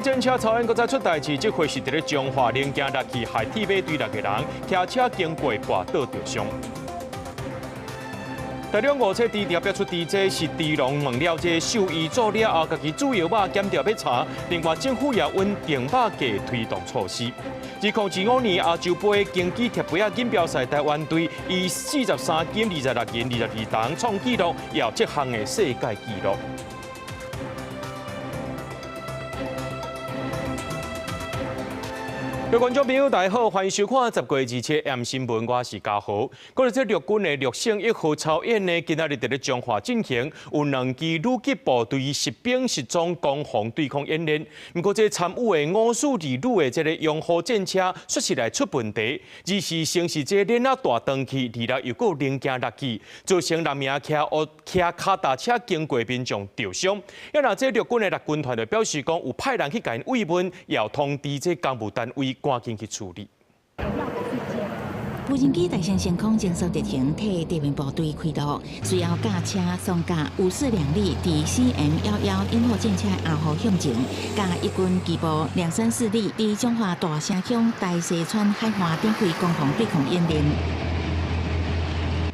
戰車操演閣再出代誌，這回是佇咧彰化零件落去，害鐵馬隊六個人騎車經過跋倒著傷。台中五車豬特別出豬這是豬農問了這獸醫做了後，家己煮藥肉檢調欲查。另外政府也穩定肉價推動措施。2025年亞洲杯拳擊鐵杯仔錦標賽，台灣隊以43金26銀22銅創紀錄，也有這項的世界紀錄。各位觀眾朋友，大家好，歡迎收看《十月27 M 新聞》，我是嘉豪。講到這陸軍的陸勝一號操演呢，今仔日佇咧彰化進行，有兩支旅級部隊實兵實裝攻防對抗演練。毋過，這參與的542旅的這個勇虎戰車，確實來出問題，二是先是這鏈仔大斷去，二來又閣零件落去，造成六名騎騎跤踏車經過民眾著傷。啊，若這陸軍的陸軍團就表示講，有派人去共𪜶慰問，也有通知這公務單位趕緊去處理。無人機大成升空，偵測敵情，替地面部隊開路。隨後駕車裝甲542旅佇 CM-11鷹虎戰車阿虎向前，佮一軍機步234旅佇彰化大城鄉大溪村海岸展開攻防對抗演練。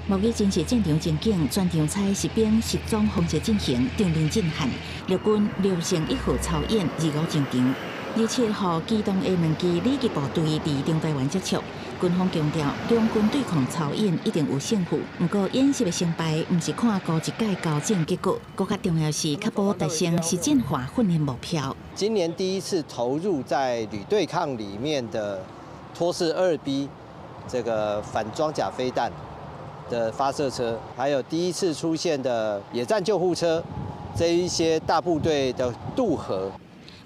模擬真實戰場情景，全場採實兵實裝方式進行，場面震撼。陸軍陸勝一號操演25進場。27號機動的兩支旅級部隊佇中台灣接觸，軍方強調兩軍對抗操演一定有勝負，毋過演習的成敗毋是看孤一屆交戰結果，閣較重要是確保達成實戰化訓練目標。今年第一次投入在旅對抗裡面的托式2B 這個反裝甲飛彈的發射車，還有第一次出現的野戰救護車，這一些大部隊的渡河。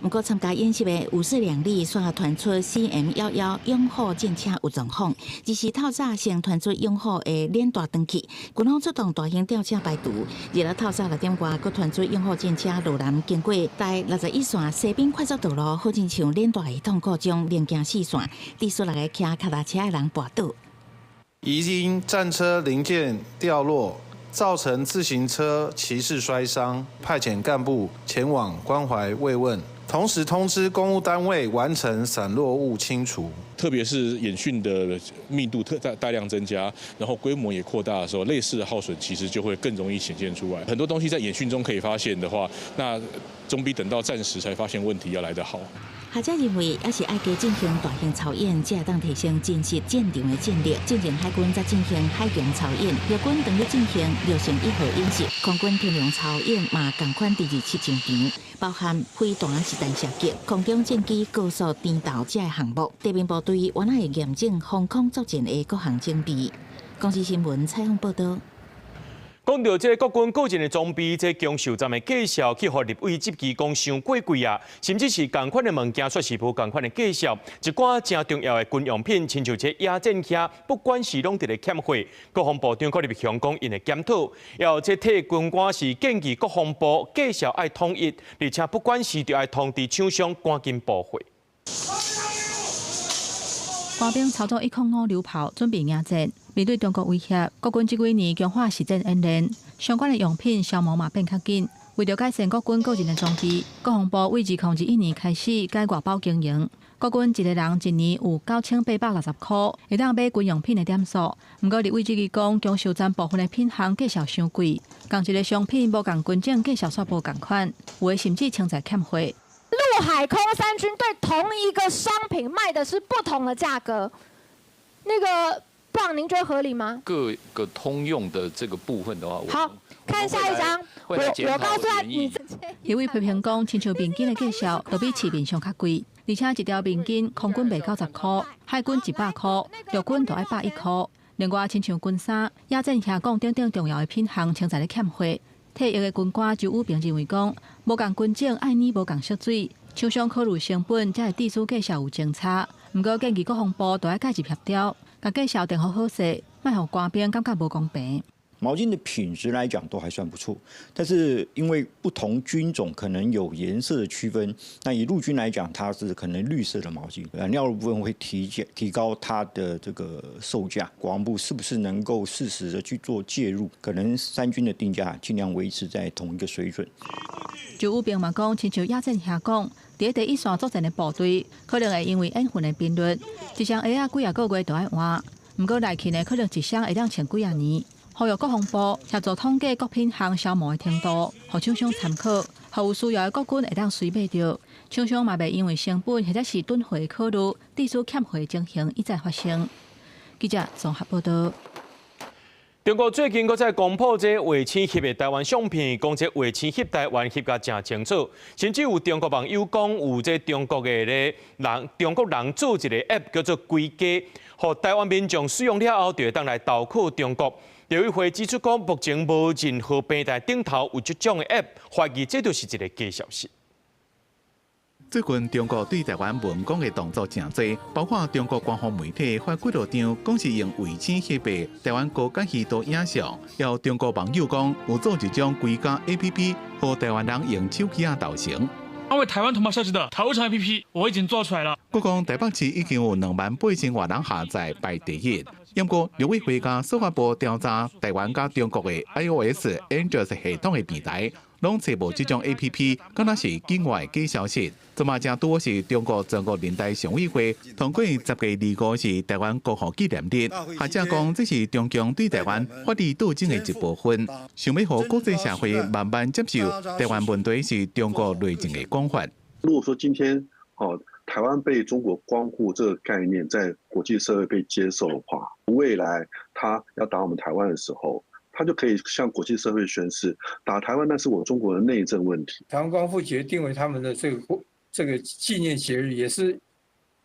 毋過參加演習的542旅煞傳出 CM-11勇虎戰車有狀況，而是透早先傳出勇虎的鏈帶斷去，軍方出動大型吊車排除。日仔透早6點外，閣傳出勇虎戰車路南經過台61線西濱快速道路，好親像鏈帶系統故障，零件四散，致使六個騎跤踏車的人跋倒。疑因戰車零件掉落，造成自行車騎士摔傷，派遣幹部前往關懷慰問。同時通知公務單位完成散落物清除，特別是演訓的密度特大大量增加，然後規模也擴大的時候，類似的耗損其實就會更容易顯現出來。很多東西在演訓中可以發現的話，那總比等到戰時才發現問題要來得好。學者認為，猶是愛加進行大型操演，才會當提升真實戰場的戰力。進前海軍則進行海鷹操演，陸軍當咧進行陸勝一號演習，空軍天龍操演嘛仝款佇27戰場，包含飛彈實彈射擊、空中戰機高速顛倒這個項目。地面部隊原來會嚴正防空作戰的各項準備。公視新聞採訪報導。講到這個國軍個人的裝備，這供售站的價數去予立委質疑講傷過貴啊，甚至是仝款的物件，卻是無仝款的價數。一寡誠重要的軍用品，親像這野戰車，不管是攏佇咧欠貨。國防部長柯立雄講，𪜶會檢討。猶有這退役軍官是建議國防部價數愛統一，而且不管是著愛通知廠商趕緊補貨。官兵操作105榴炮，準備迎戰。面對中國威脅，國軍這幾年強化實戰演練，相關的用品消磨嘛變較緊。為著改善國軍個人的裝備，國防部為2021年開始改外包經營。國軍一個人一年有9860箍，會當買軍用品的點數。毋過立委質疑講，供售站部分的品項價數傷貴，仝一个商品無仝軍種價數煞無仝款，有的甚至潛在欠貨。陸海空三軍對同一個商品賣的是不同的價格，那個部長您覺得合理嗎？各個通用的這個部分的話，好，看下一張。我告訴他，你立委批評講，親像面巾的價數都比市面上較貴，而且一條面巾空軍賣90箍，海軍100箍，陸軍就愛110箍。另外，親像軍衫、野戰車講等等重要的品項，潛在咧欠貨。退役的軍官周武平認為講，無仝軍種愛捏無仝色水，廠商考慮成本，才會致使價數有相差。毋過建議國防部都愛介入協調，共價數定好好勢，莫予官兵感覺無公平。毛巾的品質來講都還算不錯，但是因為不同軍種可能有顏色的區分，那以陸軍來講，它是可能綠色的毛巾，染料的部分會提高它的這個售價。國防部是不是能夠適時的去做介入？可能三軍的定價盡量維持在同一個水準。周宇平嘛講，親像野戰遐講，佇第一線作戰的部隊，可能會因為演訓的頻率，一箱鞋仔幾仔個月就愛換，毋過內勤的可能一雙會當穿幾仔年。呼籲國防部協助統計各品項消磨的程度，予廠商參考，予有需要的國軍會當隨買著。廠商嘛袂因為成本或者是囤貨考慮，致使欠貨情形一再發生。記者綜合報道。中國最近閣再公布這衛星翕的台灣相片，講這衛星翕台灣翕甲誠清楚，甚至有中國網友講有這中國的咧人，中國人做一個 App 叫做歸家，予台灣民眾使用了後，就會當來投靠中國。陸委會指出講，目前無任何平台頂頭有這種的 App，懷疑這就是一個假消息。最近中國對台灣文攻的動作誠濟，包括中國官方媒體發幾落張，講是用衛星翕的台灣高解析度影像，有中國網友講有做一種歸家 APP，予台灣人用手機仔投誠。為台灣同胞設計的投誠 APP，我已經做出來了。閣講台北市已經有28,000外人下載排第一。不過陸委會佮司法部調查台灣佮中國的 iOS、Android 系統的平台，攏揣無這種 APP，敢若是境外假消息。這嘛正拄是中國全國人大常委會通過10月25是台灣國父紀念日，學者講這是中共對台灣法理鬥爭的一部分，想欲予國際社會慢慢接受台灣問題是中國內政的講法。如果說今天哦，台灣被中國光復這個概念在國際社會被接受的話，未來他要打我們台灣的時候，他就可以向國際社會宣示，打台灣那是我中國的內政問題。台灣光復節定為他們的這個紀念節日，也是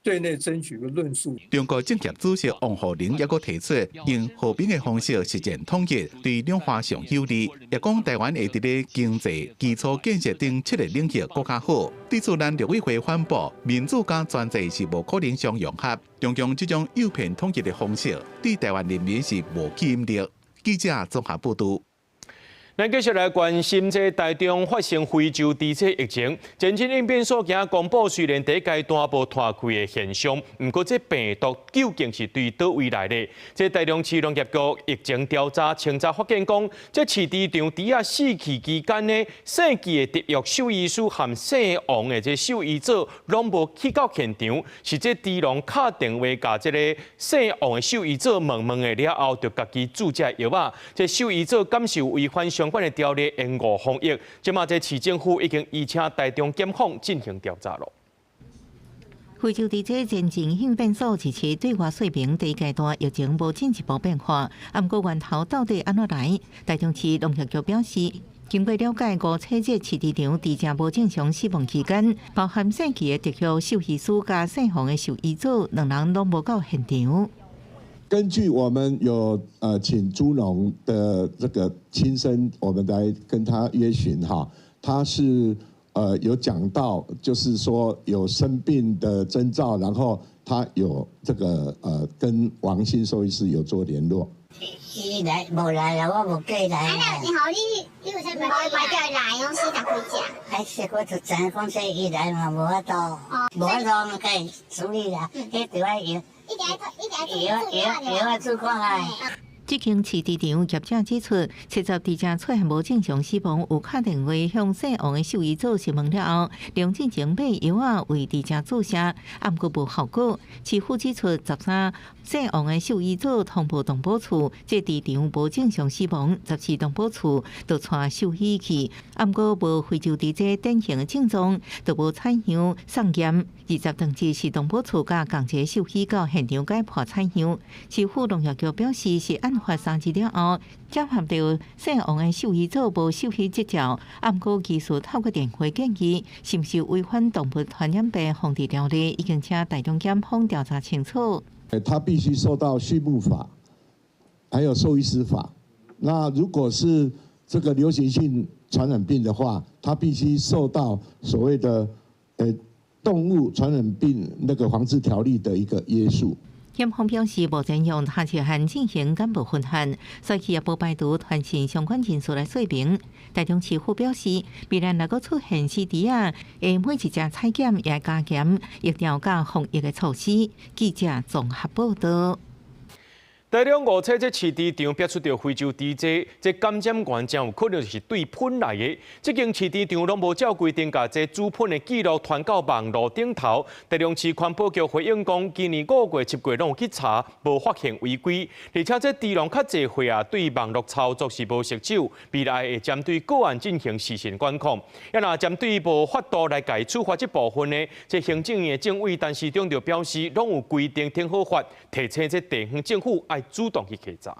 對內爭取個論述。中國政協主席王滬寧也閣提出，用和平的方式實現統一，對兩岸上有利。也講台灣會佇咧經濟、基礎建設等七個領域閣較好。對此，咱陸委會反駁，民主佮專制是無可能相融合。中共這種誘騙統一的方式，對台灣人民是無吸引力。記者綜合報道。咱繼續來關心這台中發生非洲豬瘟疫情，前進應變所今公布，雖然第一階段無拖開的現象，毋過這病毒究竟是對佗位來的？這台中市農業局疫情調查清查發現講，這飼豬場豬仔死去期間呢，姓紀的特約獸醫師和姓王的這獸醫組攏無去到現場，是這豬農敲電話共這個姓王的獸醫組問問的了後，就家己注這藥仔。這獸醫組敢是有違反相關的條例延誤防疫，這馬這市政府已經移請台中檢方進行調查囉。非洲豬瘟前進應變所支持對外說明，第一階段疫情無進一步變化，毋過源頭到底按怎來？台中市農業局表示，經過了解，五彩這飼豬場豬隻無正常死亡期間，包含姓紀的特約獸醫師佮姓王的獸醫組，兩人攏無到現場。根據我們有請豬農的這個親身，我們來跟他約詢哈，他是有講到，就是說有生病的徵兆，然後他有這個跟王姓獸醫師有做聯絡。伊來無來啦，我無叫伊來啦。啊，然後你有啥物買叫伊來，攏四十幾隻。哎，是我就知影講說伊來嘛，無法度，無法度共伊處理啦，彼著愛藥。一定愛一定愛藥藥藥愛煮看覓。這間飼豬場業者指出，70豬隻出現無正常死亡，有敲電話向姓王的獸醫組詢問了後，梁進前買藥仔為豬隻注射，毋過無效果。市府指出，13姓王的獸醫組通報動保處，這豬場無正常死亡，14動保處就帶獸醫去，毋過無非洲豬瘟典型的症狀，就無採樣送驗。20當日是動保處佮仝一個獸醫到現場解剖採樣。市府農業局表示，是案發3日了後，接獲著姓王的獸醫組無獸醫執照，毋過技術透過電話建議，是毋是違反動物傳染病防治條例，已經請台中檢方調查清楚。他必須受到畜牧法，還有獸醫師法。那如果是這個流行性傳染病的話，他必須受到所謂的動物傳染病那個防治條例的一個約束。檢方表示，目前用他條項進行幹部分案，所以也無排除傳訊相關人士來說明。台中市府表示，未來若閣出現死豬仔，會每一隻採檢也加強疫調佮防疫的措施。記者綜合報道。台中五彩這飼豬場逼出著非洲豬災，這檢驗員真有可能是對噴來的。這間飼豬場攏無照規定，共這豬糞的記錄傳到網路頂頭。台中市環保局回應講，今年5月、7月攏有去查，無發現違規。而且這豬農較濟歲啊，對網路操作是無熟手，未來會針對個案進行時程管控。啊，若針對無法度來共伊處罰這部分呢，這行政院政委陳時中就表示，攏有規定定好法，提醒這地方政府愛主動去稽查。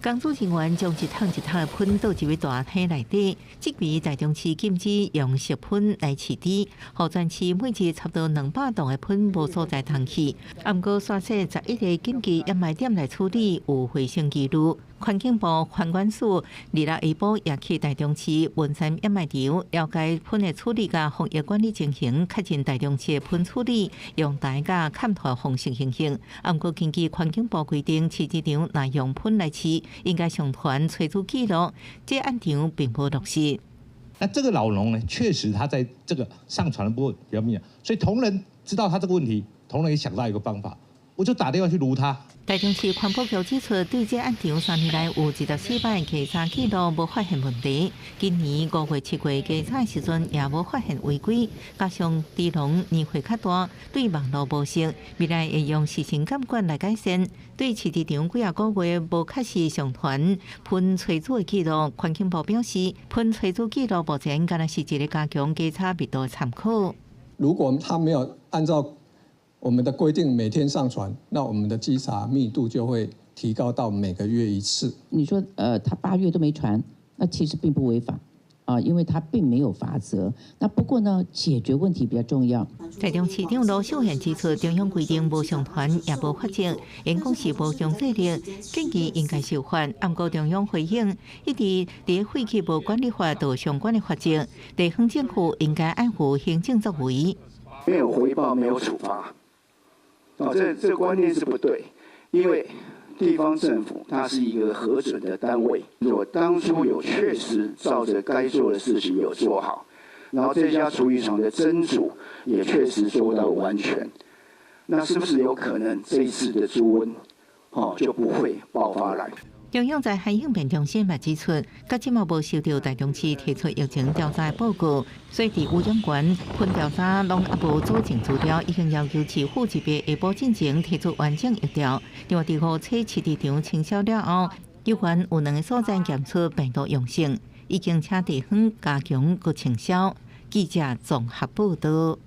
工作人員將一桶一桶的糞倒入大桶內底，這邊台中市禁止用食糞來飼豬，予全市每日差不多200噸的糞無所在通去。啊，毋過煞設11个緊急掩埋點來處理，有衛生疑慮。環境部環管署二日下晡也去台中市文山掩埋場了解糞的處理佮防疫管理情形，確認台中市的糞處理用台佮崁塗方式情形。啊，毋過根據環境部規定，飼豬場若用糞來飼，應該上傳炊煮記錄，這案場並無落實。那這個老農呢，確實他在這個上傳的部分比較明顯，所以同仁知道他這個問題，同仁也想到一個方法，我就打電話去盧他。台中市環保局指出，對這案場3年來有24擺稽查記錄無發現問題。今年5月、7月稽查時陣也無發現違規。加上豬農年歲較大，對網路無熟，未來會用視線監管來改善。對飼豬場幾仔個月無確實上傳糞炊煮的記錄，環境部表示，糞炊煮記錄目前敢若是一個加強稽查密度的參考。如果他沒有按照我們的規定每天上傳，那我們的稽查密度就會提高到每個月一次。你說，他8月都沒傳，那其實並不違法啊，因為他並沒有罰則。那不過呢，解決問題比較重要。台中市長盧秀燕指出，中央規定無上傳也無罰則，因講是無強制力，建議應該受罰。毋過中央回應，一直佇廢棄物管理法都相關的罰則，地方政府應該按負行政作為。沒有回報，沒有處罰。哦，這觀念是不對，因為地方政府它是一個核准的單位，如果當初有確實照着該做的事情有做好，然後這家廚餘廠的偵阻也確實做到完全，那是不是有可能這一次的豬瘟，哦就不會爆發來？中央在海應變中心嘛指出，到這馬無收到台中市提出疫情調查的報告，所以佇污染源糞調查攏猶無佐證資料，已經要求市府這邊下晡進前提出完整疫調。另外，佇五彩飼豬場清掃了後，有關有兩个所在檢出病毒陽性，已經請地方加強閣清掃。記者綜合報道。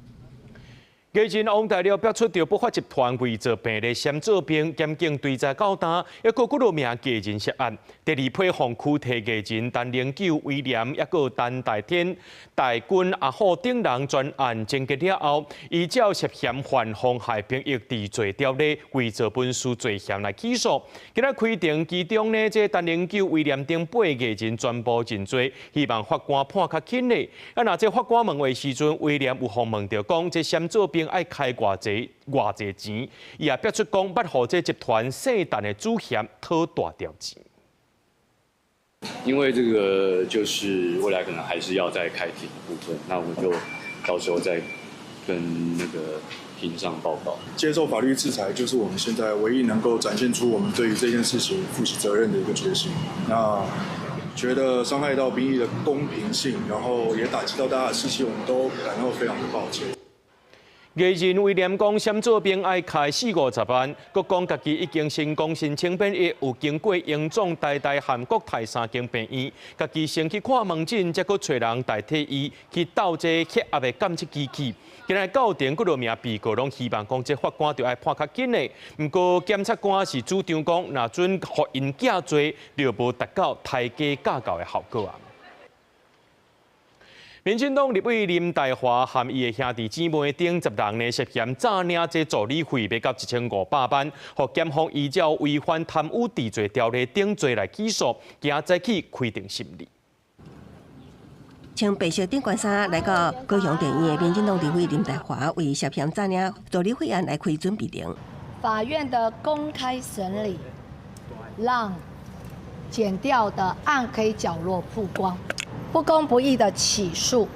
藝人王大陸爆出著不法集團偽造病歷、先做兵，檢警追查到今，抑閣幾落名藝人涉案。第二批予拘提藝人陳零九、威廉，抑閣陳大天、大軍、阿虎等人全案偵結了後，依照涉嫌犯妨害兵役治罪條例、偽造文書罪嫌來起訴。今仔開庭，其中呢，這陳零九、威廉等八个藝人全部認罪，希望法官判較輕咧。啊，若這法官問話時陣，威廉有予問著講，這先做兵愛開偌濟偌濟錢，伊也爆出講，捌予這集團姓陳的主嫌討大條錢。因為這個就是未來可能還是要再開庭的部分，那我們就到時候再跟那個庭上報告。接受法律制裁，就是我們現在唯一能夠展現出我們對於這件事情負起責任的一個決心。那覺得傷害到兵役的公平性，然後也打擊到大家的士氣，我們都感到非常的抱歉。藝人威廉講，先做兵愛開四五十萬，閣講家己已經成功申請免役，有經過榮總、台大和國泰三間病院，家己先去看門診，才閣揣人代替伊去鬥這血壓的監測機器。今仔到庭幾落名被告攏希望講，這法官著愛判較緊的。毋過檢察官是主張講，若準予𪜶寄罪，就無達到刣雞教狗的效果啊。民進黨立委林岱樺和伊的兄弟姊妹等10人呢，涉嫌詐領這助理費，欲到1500萬，予檢方依照違反貪污治罪條例等罪來起訴，今仔早起開庭審理。穿白色長官衫來到高雄地院的民進黨立委林岱樺，為涉嫌詐領助理費案來開準備庭。法院的公開審理，讓檢調的暗黑角落曝光，不公不義的起訴，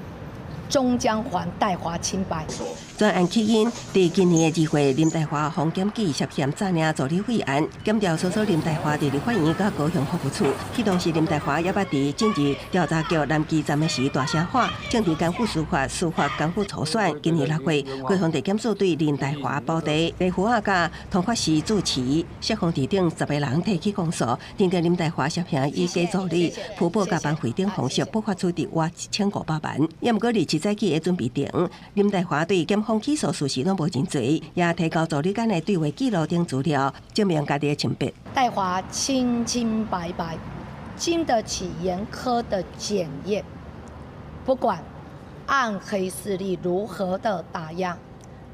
終將還黛華清白。全案起因，佇今年的2月，林岱樺予檢舉涉嫌詐領助理費案，檢調搜索林岱樺佇立法院佮高雄服務處。彼當時林岱樺猶捌佇政治調查局南基站的時大聲喊，政治艱苦司法，司法艱苦初選。今年6月，高雄地檢署對林岱樺保弟李福亞佮通法師主持，釋放佇等10個人提起公訴，認定林岱樺涉嫌以假助理、鋪報佮班費等方式不法取得逾1500萬。也毋過27早起的準備庭，林岱樺對檢方起訴事實攏無認罪，也提交助理間的對話記錄等資料，證明家己的清白。黛華清清白白，經得起嚴苛的檢驗。不管暗黑勢力如何的打壓，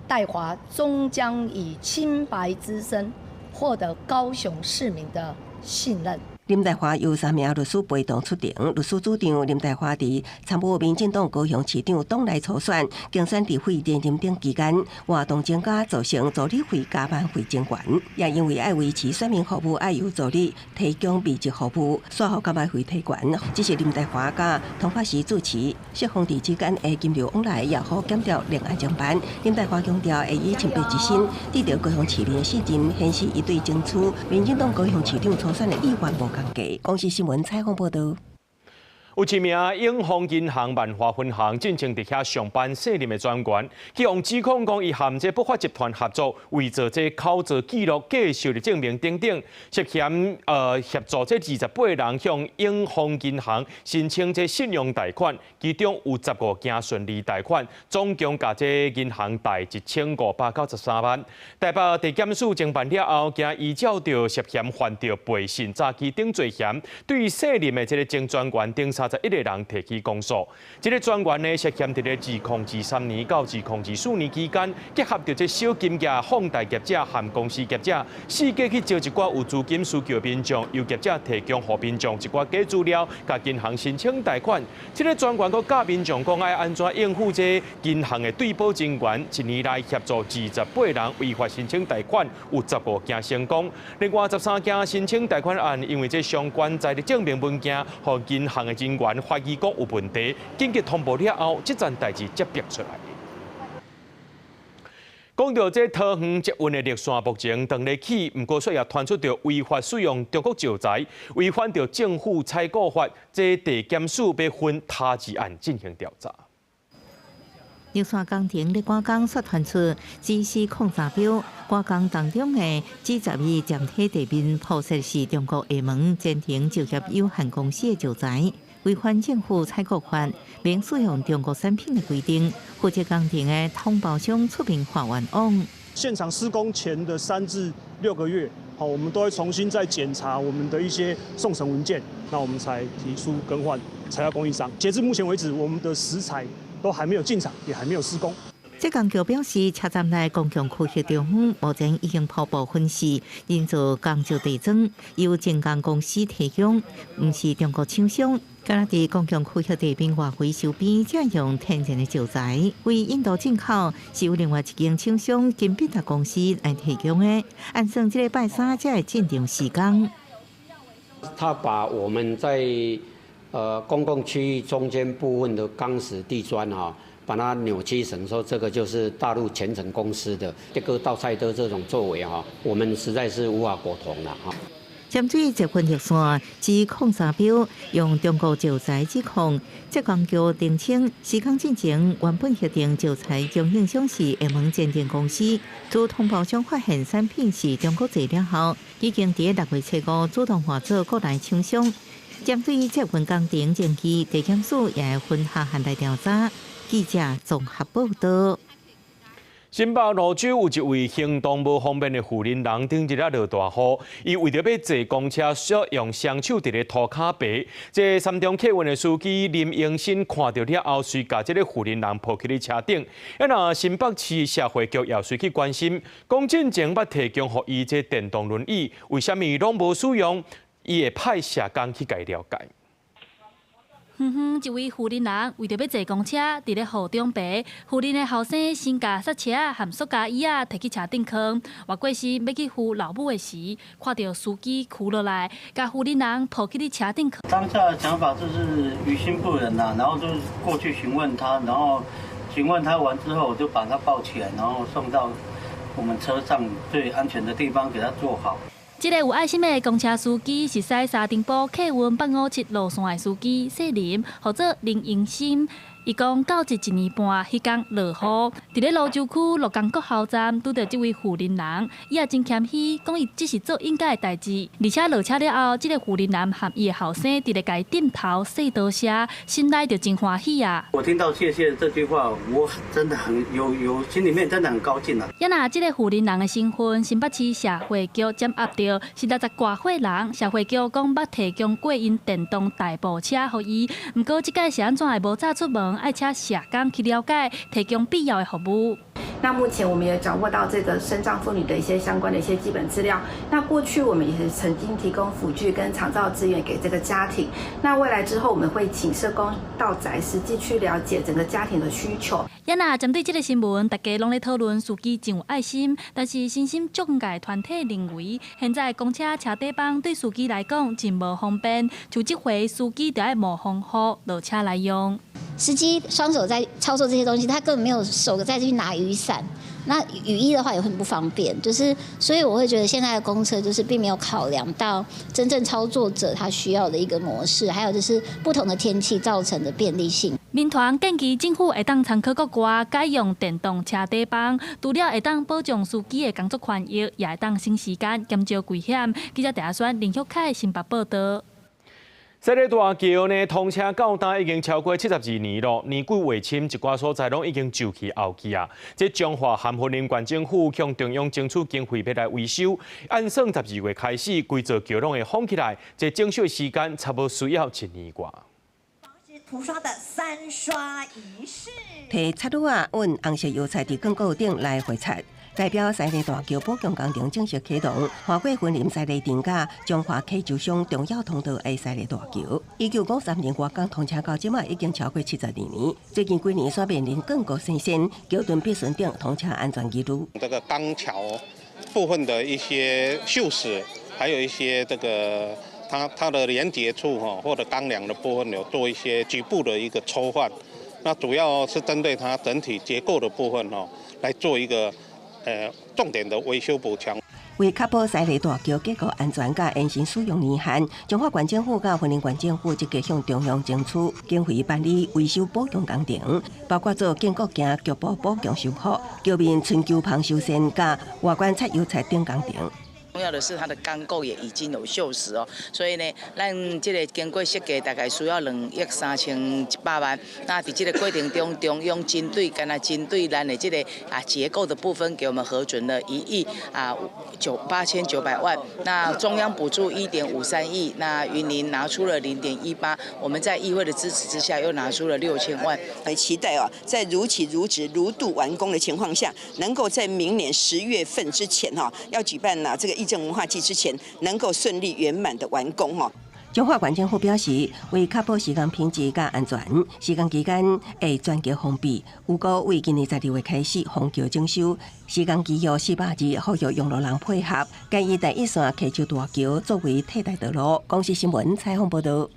黛華終將以清白之身獲得高雄市民的信任。林岱樺由三名律師陪同出庭，律師主張林岱樺佇參與民進黨高雄市長黨內初選、競選立委連任等期間，活動增加造成助理費加班費增懸，也因為愛維持選民服務，愛由助理提供密集服務，煞予加班費提懸。只是林岱樺佮通法師主持，釋放佇之間的金流往來，也予檢調另案偵辦。林岱樺強調會以清白之身，得著高雄市民的信任，顯示伊對爭取民進黨高雄市長初選的意願無仝低。公視新聞採訪報導。有一名永豐銀行萬華分行進前佇遐上班卸任的專員，去予指控講伊和這不法集團合作，偽造這口座記錄、假收入證明等等，涉嫌協助這28人向永豐銀行申請這信用貸款，其中有15件順利貸款，總共共這銀行貸1593萬。台北地檢署偵辦了後，今依照著涉嫌犯著背信、詐欺等罪嫌，對卸任的這個前專員等31個人提起公訴。這個專員呢，涉嫌佇咧2023年到2024年期間，結合著這小金額放貸業者和公司業者，四界去招一寡有資金需求的民眾，由業者提供予民眾一寡假資料，共銀行申請貸款。這個專員閣教民眾講愛按怎應付這銀行的對保人員，一年內協助28人違法申請貸款，有15件成功。另外13件申請貸款案，因為這相關財力證明文件，予銀行的人員懷疑講有問題，緊急通報了後，這層代誌才逼出來。講到這桃園捷運的綠線目前當咧起，毋過卻也傳出著違法使用中國石材，違反著政府採購法，這地檢署欲分他二案進行調查。綠線工程咧趕工，煞傳出 GC03 標，趕工當中的 G12站體地面鋪設是中國廈門前程石業有限公司的石材，違反政府採購法，免使用中國產品的規定。負責工程的統包商出面發冤枉。現場施工前的3至6個月，好，我們都會重新再檢查我們的一些送審文件，那我們才提出更換材料供應商。截至目前為止，我們的石材都還沒有進場，也還沒有施工。職工局表示，車站內公共區域中目前已經鋪部分是人造鋼石地磚，由精工公司提供，毋是中國廠商。敢若佇公共區域地面外圍周邊，才用天然的石材。為印度進口，是由另外一間廠商金必達公司來提供的。按算這禮拜三才會進場施工。他把我們在公共區域中間部分的鋼石地磚哈，把它扭曲成說這個就是大陸前程公司的這個倒菜刀這種作為哈，我們實在是無法苟同了哈。針對捷運熱線 G03 標用中國石材指控，職工局澄清，施工進前原本核定石材供應商是廈門前程公司，自統包商發現產品是中國製了後，已經佇6月初5主動換做國內廠商。針對這份工程爭議，地檢署也會分下案來調查。記者綜合報道。新北蘆洲有一位行動無方便的婦人，頂日仔落大雨，伊為著欲坐公車，需用雙手佇咧塗跤爬。這三重客運的司機林英新看著了後，隨共這个婦人抱去咧車頂。啊，若新北市社會局也隨去關心，講進前捌提供予伊這電動輪椅，為啥物攏無使用？伊會派社工去共伊了解。遠遠一位雲林人為著欲坐公車，佇咧雨中爬。雲林的後生先共剎車和塑膠椅仔提去車頂囥。活過身欲去扶老母的時，看著司機跍落來，共雲林人抱去咧車頂囥。當下的想法就是於心不忍吶，然後就過去詢問他，然後詢問他完之後，我就把他抱起來，然後送到我們車上最安全的地方，給他坐好。這个有愛心的公車司機是駛沙丁堡客運857路線的司機，姓林，號做林榮新。伊講到這一年半，彼工落雨，佇咧蘆洲區鹿港國校站拄著這位雲林人，伊也真謙虛，講伊只是做應該的代誌。而且落車了後，這个雲林男和伊的後生佇咧共伊點頭說多謝，心內就真歡喜啊！我聽到謝謝這句話，我真的很有心裡面真的很高興啊！也若這个雲林人的身份，新北市社會局掌握著是60外歲人，社會局講捌提供過𪜶電動代步車予伊，毋過這擺是按怎會無早出門？愛請社工去了解，提供必要的服務。那目前我們也掌握到這個身障婦女的一些相關的一些基本資料。那過去我們也是曾經提供輔具跟長照資源給這個家庭。那未來之後，我們會請社工到宅實際去了解整個家庭的需求。也若針對這个新聞，大家攏咧討論司機真有愛心，但是身心障礙團體認為，現在公車車底枋對司機來講真無方便，像這回司機就愛冒風雨落車來用。司機雙手在操作這些東西，他根本沒有手再去拿雨傘，那雨衣的話也很不方便。就是所以我會覺得現在的公車就是並沒有考量到真正操作者他需要的一個模式，還有就是不同的天氣造成的便利性。民團建議政府會當參考國外改用電動車底枋，除了會當保障司機的工作權益，也會當省時間、減少危險。記者鄭阿選、林玉凱新北報導。這个大橋呢，通車到今已經超過72年咯，年久月深，一寡所在攏已經舊去後去啊。這彰化和雲林縣政府向中央爭取經費欲來維修，按算12月開始，規座橋攏會封起來，這整修時間差不多需要一年外。塗刷的三刷儀式，提漆滷仔揾紅色油漆佇鋼骨頂來繪漆，代表西麗大橋補強工程正式啟動。跨過雲林西麗鎮佮彰化溪州鄉重要通道的西麗大橋，1953年外港通車到這擺已經超過72年。最近幾年煞面臨鋼骨生鉎、橋墩破損等通車安全疑慮。這個鋼橋部分的一些鏽蝕，還有一些這個。它的連接處哈，或者鋼梁的部分有做一些局部的一個抽換，那主要是針對它整體結構的部分哦，來做一個重點的維修補強。為確保西麗大橋結構安全佮延伸使用年限，彰化縣政府佮雲林縣政府積極向中央爭取經費辦理維修補強工程，包括做堅固件局部補強修復、橋面春秋棚修繕佮外觀漆油漆等工程。重要的是它的鋼構也已經有鏽蝕哦，所以呢，咱這个經過設計大概需要2億3100萬。那佇這个過程中，中央針對敢若針對咱的這个結構的部分，給我們核准了1億9 8900萬。那中央補助1.53億，那雲林拿出了0.18，我們在議會的支持之下，又拿出了6000萬。很期待哦，在如期如質如度完工的情況下，能夠在明年10月份之前哈，要舉辦呢這個議政文化祭之前，能夠順利圓滿的完工哦。彰化縣政府表示，為確保施工品質佮安全，施工期間會全橋封閉。預估為今年12月開始封橋整修，施工期約400日，呼籲用路人配合，建議第一線溪洲大橋作為替代道路。公視新聞採訪報導。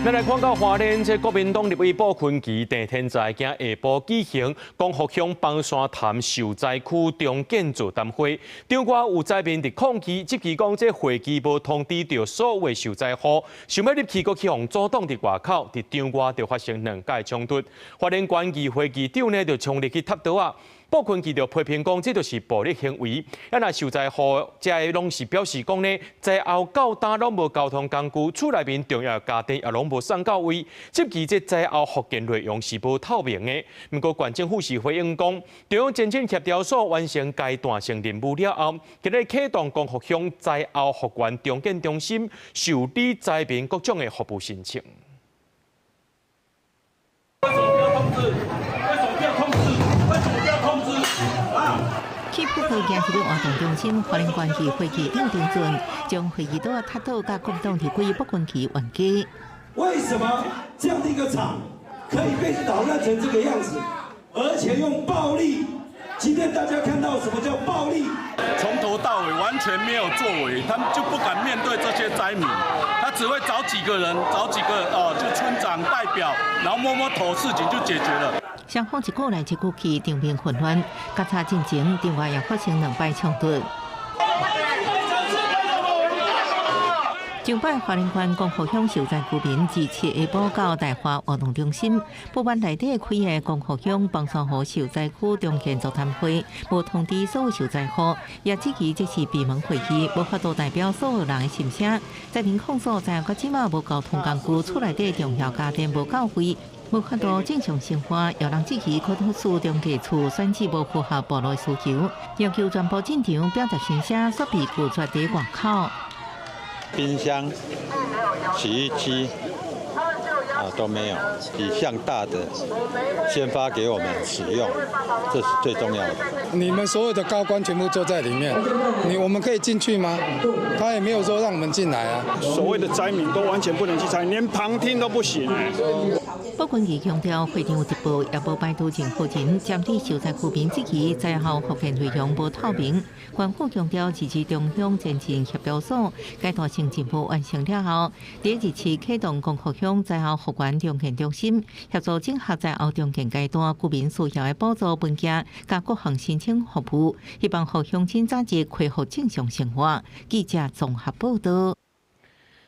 咱來看到花蓮，這國民黨立委布坤琪鄭天才今下晡舉行光復鄉崩山潭受災區重建座談會，場外有災民佇抗議，質疑講這會議無通知著所有受災戶，想欲入去閣去予阻擋佇外口，佇場外就發生兩界衝突。花蓮縣議會議長呢就衝入去插刀仔。布坤琪就批評講，這就是暴力行為。啊，若受災戶遮个攏是表示講呢，災後到今攏無交通工具，厝內面重要家電也攏無送到位，質疑這災後復建內容是無透明的。毋過縣政府是回應講，中央前線協調所完成階段性任務了後，今日啟動光復鄉災後復原重建中心，受理災民各種的服務申請。去布克行入活動中心，花蓮縣議會議長張俊將會議桌踢倒，佮國民黨立委傅崑萁冤家。為什麼這樣的一個場可以被搗亂成這個樣子，而且用暴力？今天大家看到什麼叫暴力？從頭到尾完全沒有作為，他們就不敢面對這些災民，他只會找幾個人，找幾個哦，就村長代表，然後摸摸頭，事情就解決了。雙方一過來一過去，場面混亂，較早進前，另外也發生兩擺衝突。上擺花蓮縣光復鄉受災居民自七下晡到大華活動中心，不滿內底開的光復鄉榜山湖受災區重建座談會，無通知所有受災戶，也質疑這是閉門會議，無法度代表所有人的心聲。災民控訴，在到這馬無交通工具，厝內底重要家電無夠位，無法度正常生活，有人質疑國土處中介處選址無符合部落需求，要求全部進場表達心聲，煞被拒絕佇外口。冰箱、洗衣機啊都沒有，幾項大的先發給我們使用，這是最重要的。你們所有的高官全部坐在裡面，我們可以進去嗎？他也沒有說讓我們進來啊。所謂的災民都完全不能去參與，連旁聽都不行。傅崑萁強調，會場有直播，也無排除任何人針對受災居民質疑災後復建內容無透明。縣府強調，自治中鄉前進協調所階段性任務完成了後，佇日期啟動光復鄉災後復原重建中心，協助整合災後重建階段居民需要的補助文件，佮各項申請服務，希望予鄉親早日恢復正常生活。記者綜合報導。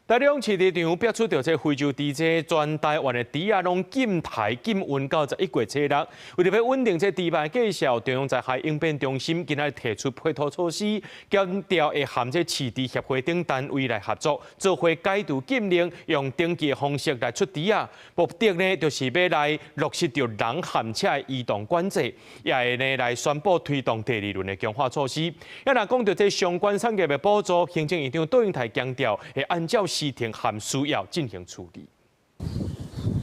台中市場逼出著這非洲豬瘟，全台灣的豬仔攏禁刣禁運到11月初六。為著欲穩定這豬肉價數，中央災害應變中心今仔日提出配套措施，強調會和這飼豬協會等單位來合作，做伙解除禁令，用登記的方式來出豬仔。目的呢，就是欲來落實著人和車的移動管制，也會呢來宣布推動第二輪的強化措施。啊，若講著這相關產業的補助，行政院長杜英台強調，會按照時程和需要進行處理。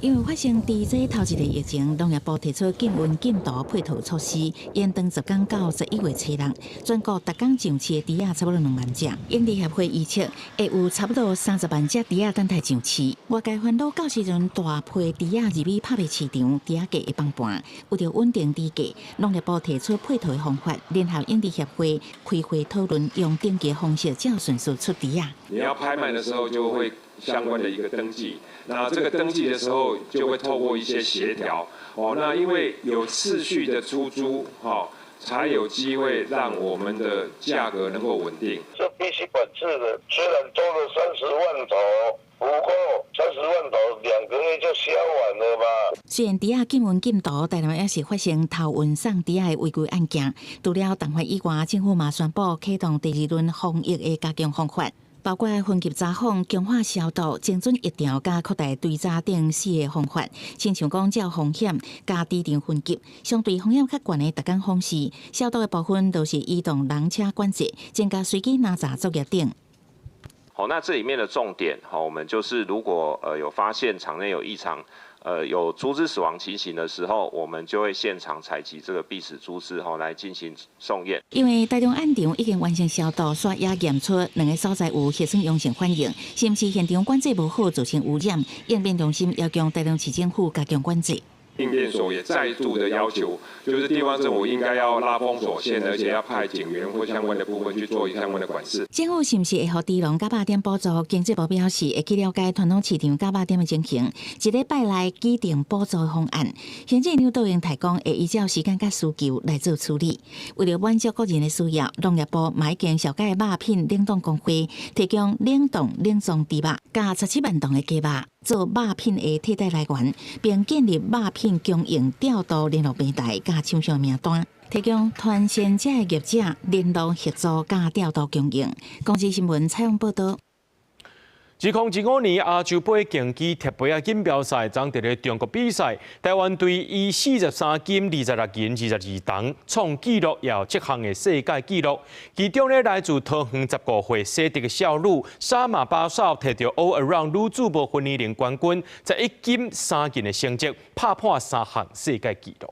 因為發生豬瘟頭一个疫情，農業部提出禁運禁毒配套措施，延長十工到11月初六。全國逐工上市的豬仔差不多2萬隻，養豬協會預測會有差不多30萬隻豬仔等待上市。外界煩惱到時陣大批豬仔入去拍賣市場，豬仔價會崩盤。為著穩定豬價，農業部提出配套的方法，聯合養豬協會開會討論，用登記方式照順序出豬仔。你要拍賣的時候，就會相關的一個登記。那這個登記的時候，就會透過一些協調，哦，那因為有次序的出租，哈，才有機會讓我們的價格能夠穩定。這必須管制的，雖然多了30萬頭，不過30萬頭2個月就銷完了吧。雖然豬仔禁運禁毒，台南也是發生偷運送豬仔的違規案件。除了重罰以外，政府嘛宣布啟動第二輪防疫的加強方法。包括分級查訪、強化消毒、精準疫調、佮擴大追查等四个方法。親像講照風險佮豬場分級，相對風險較懸的逐工訪視，消毒的部分就是移動人車管制，增加隨機查驗作業等。好，那這裡面的重點，好，我們就是如果有發現場內有異常，有豬隻死亡情形的時候，我們就會現場採集這個病死豬隻，吼，來進行送驗。因為台中案場已經完成消毒，煞也驗出兩个所在有核酸陽性反應，是毋是現場管制無好造成污染？應變中心要求台中市政府加強管制。應變所也再度的要求，就是地方政府應該要拉封鎖線，而且要派警員或相關的部分去做相關的管制。政府是毋是會予豬農佮肉店補助？經濟部表示會去了解傳統市場佮肉店的情形，一禮拜內擬定補助方案。行政院長杜英台講，會依照時間佮需求來做處理。為著滿足個人的需要，農業部嘛已經紹佮肉品冷凍工會提供冷凍冷藏豬肉，佮17萬磅的雞肉做肉品的替代來源，並建立肉品供應調度聯絡平台佮廠商名單，提供團線者的業者聯絡協助佮調度供應。公視新聞採訪報導。2025年亞洲杯競技鐵杯仔錦標賽，將佇咧中國比賽，台灣隊以43金、26銀、22銅創紀錄，也有這項的世界紀錄。其中呢，來自桃園15歲西德的少女沙馬巴少提著 All Around 女子無分年齡冠軍，11金3銀的成績，拍破三項世界紀錄。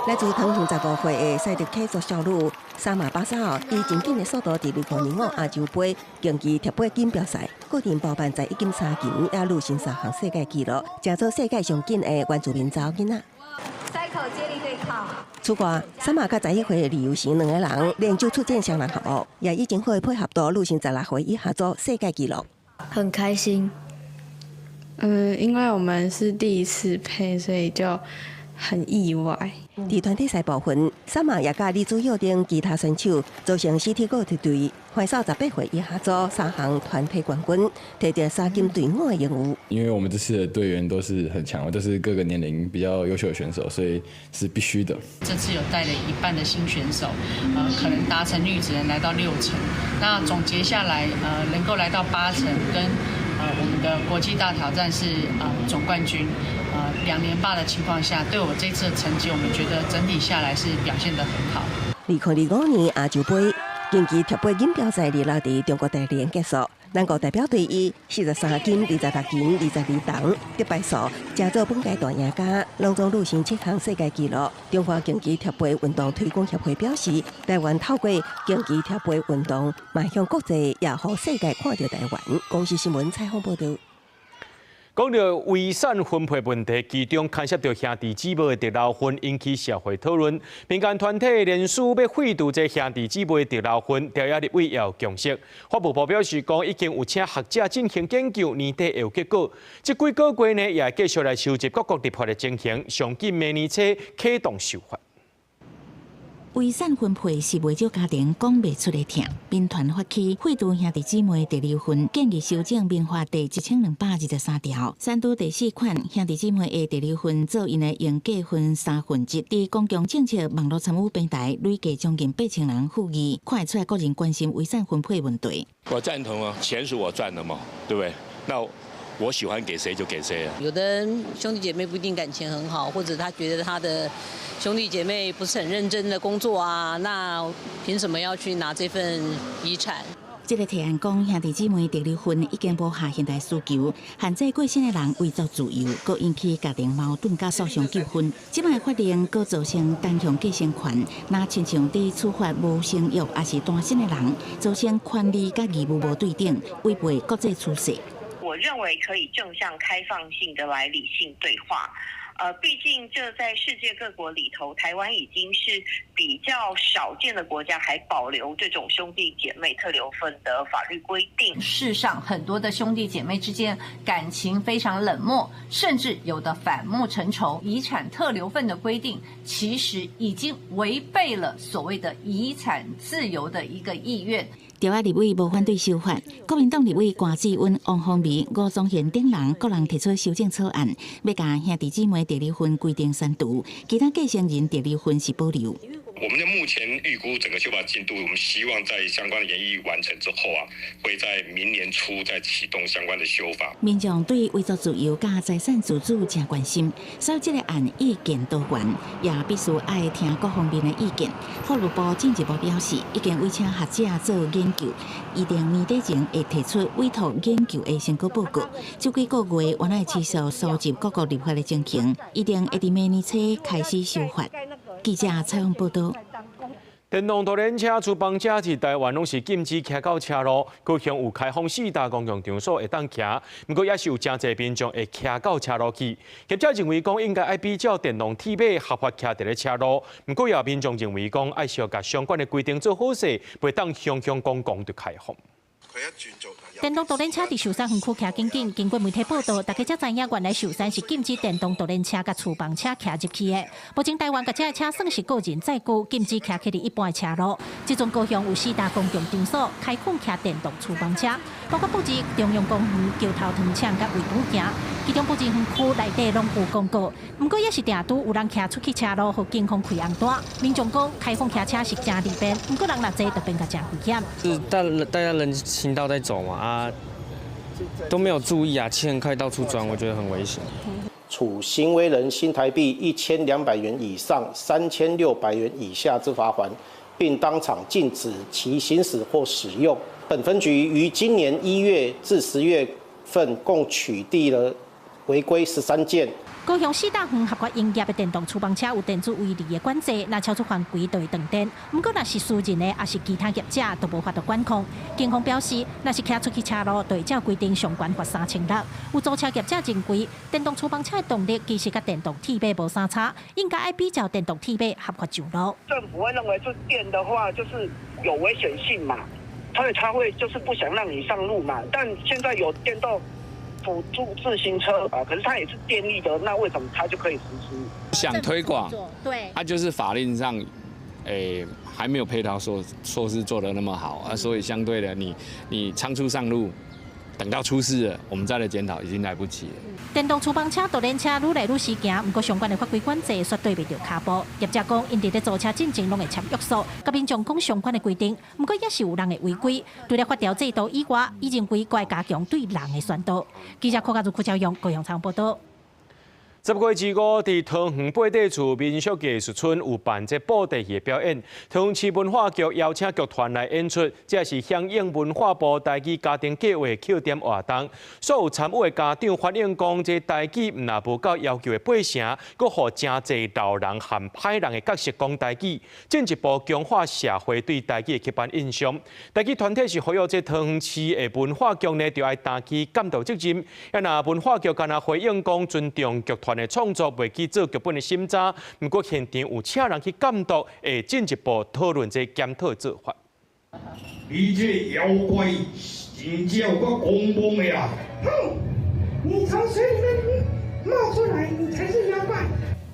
來自桃園15歲的賽德克族少女薩瑪巴沙爾，以真緊的速度，佇2025亞洲盃競技鐵背錦標賽，個人包辦十一金三銀，也錄新三項世界紀錄，成做世界上緊的原住民查某囡仔。三口接力對抗。此外，薩瑪佮11歲的李由成兩個人連續出戰雙人項目，也以真好的配合度，錄新16歲以下組世界紀錄。很開心。因為我們是第一次配，所以就很意外。佇團體賽部分，薩瑪也佮李祖耀等其他選手組成 CT 國隊隊，橫掃18歲以下組三項團體冠軍，摕著三金隊伍的榮譽。因為我們這次的隊員都是很強，都是各個年齡比較優秀的選手，所以是必須的。這次有帶了一半的新選手，可能達成率只能來到6成。那總結下來，能夠來到8成，跟我們的國際大挑戰是總冠軍。2連霸的情況下，對我這次的成績，我們覺得整體下來是表現得很好。2025年亞洲盃競技鐵背錦標賽二六佇中國大連結束，咱國代表隊以43金、26銀、22銅得牌數，成做本屆大贏家，攏總錄新七項世界紀錄。中華競技鐵背運動推廣協會表示，台灣透過競技鐵背運動邁向國際，也予世界看著台灣。公視新聞採訪報導。講到遺產分配問題，其中牽涉著兄弟姊妹的特留份，引起社會討論。民間團體聯署欲廢除這兄弟姊妹的特留份，朝野立委也有共識。法務部表示講，已經有請學者進行研究，年底會有結果。這幾個月呢，也會繼續來收集各國立法的情形，上緊明年初啟動修法。遺產分配是袂少家庭講袂出的痛。民團發起廢除兄弟姊妹特留份，建議修正民法第1223條，刪除第四款兄弟姊妹的特留份做𪜶的應繼分三分之一。佇公共政策網路參與平台累計將近8000人附議，看會出來國人關心遺產分配問題。我贊同啊，錢是我賺的嘛，對不對？那我喜歡給誰就給誰啊。有的人兄弟姐妹不一定感情很好，或者他覺得他的兄弟姐妹不是很認真的工作啊，那憑什麼要去拿這份遺產？這個提案講，兄弟姊妹特留份已經無合現代需求，限制過身的人遺囑自由，閣引起家庭矛盾佮訴訟糾紛。這擺法令閣造成單向繼承權，若親像佇處罰無生育抑是單身的人，造成權利佮義務無對等，違背國際趨勢。我認為可以正向開放性的來理性對話。畢竟這在世界各國裡頭，台灣已經是比較少見的國家，還保留這種兄弟姐妹特留份的法律規定。事實上，很多的兄弟姐妹之間感情非常冷漠，甚至有的反目成仇。遺產特留份的規定，其實已經違背了所謂的遺產自由的一個意願。朝野立委無反對修法，國民黨立委關志溫、王鴻薇、吳宗憲等人各人提出修正草案，欲共兄弟姊妹特留份規定刪除，其他繼承人特留份是保留。我們的目前預估整個修法進度，我們希望在相關的研議完成之後啊，會在明年初再啟動相關的修法。民眾對遺囑自由佮財產自主誠關心，所以這個案意見多元，也必須愛聽各方面的意見。法務部進一步表示，已經委請學者做研究，預定年底前會提出委託研究的成果報告。這幾個月，原來持續收集各國立法的情形，預定會佇明年初開始修法。記者採訪報導。電動獨輪車、粗幫車佇台灣攏是禁止騎到車路，高雄有開放四大公共場所會當騎，毋過也是有誠濟民眾會騎到車路去。業者認為講應該愛比照電動鐵馬合法騎佇咧車路，毋過也有民眾認為講愛小共相關的規定做好勢，袂當雄雄講講就開放。電動獨輪車佇壽山園區騎緊緊，經過媒體報導，大家才知影原來壽山是禁止電動獨輪車佮粗幫車騎入去的。目前台灣共這車算是個人載具，禁止騎去佇一般的車路。這陣高雄有四大公共場所開放騎電動粗幫車，包括布置中央公園、橋頭糖廠佮衛武行。其中布置園區內底攏有廣告，毋過也是定拄有人騎出去車路，予警方開紅單。民眾講開放騎車是誠利便，毋過人若濟就變甲誠危險。是大家人行道在走嘛啊，都沒有注意啊，騎很快到處鑽，我覺得很危險。處行為人新台幣1200元以上3600元以下之罰鍰，並當場禁止其行駛或使用。本分局於今年1月至10月份共取締了違規13件。高雄四大園合法營業的電動粗棒車有電子圍籬的管制，若超出範圍就會斷電。毋過若是私人的，抑是其他業者，都無法度管控。警方表示，若是騎出去車路，就會照規定上懸罰3600。有租車業者認為，電動粗棒車的動力其實佮電動鐵馬無相差，應該愛比照電動鐵馬合法上路。政府會認為這電的話就是有危險性嘛，所以他會就是不想讓你上路嘛。但現在有電動輔助自行車啊，可是它也是電力的，那為什麼它就可以實施？想推廣，對，啊，就是法令上，還沒有配套措施做得那麼好啊，所以相對的你，你倉促上路，等到出事了，我們再來檢討，已經來不及了。電動粗棒車、獨輪車愈來愈時行，毋過相關的法規管制絕對袂著跤步。業者講，𪜶佇咧租車進前攏會簽約束，佮民眾講相關的規定，毋過也是有人會違規。除了法條制度以外，伊認為閣愛加強對人的宣導。記者柯家如、柯昭勇高雄採訪報導。10月25，佇桃園八底厝民俗藝術村有辦這布袋戲的表演，桃園市文化局邀請劇團來演出，這是響應文化部台語家庭計畫慶典活動。所有參與的家長反映講，這台語毋但無夠要求的八成，閣予誠濟老人和歹人的角色講台語，進一步強化社會對台語的刻板印象。台語團體是呼籲這桃園市的文化局呢，著愛擔起監督責任。啊，若文化局敢若回應講尊重劇團的創作，袂去做劇本的審查。毋過現場有請人去監督，會進一步討論這檢討做法。你這妖怪真正有夠狂妄的啊！哼，你從水裡面冒出來，你才是妖怪。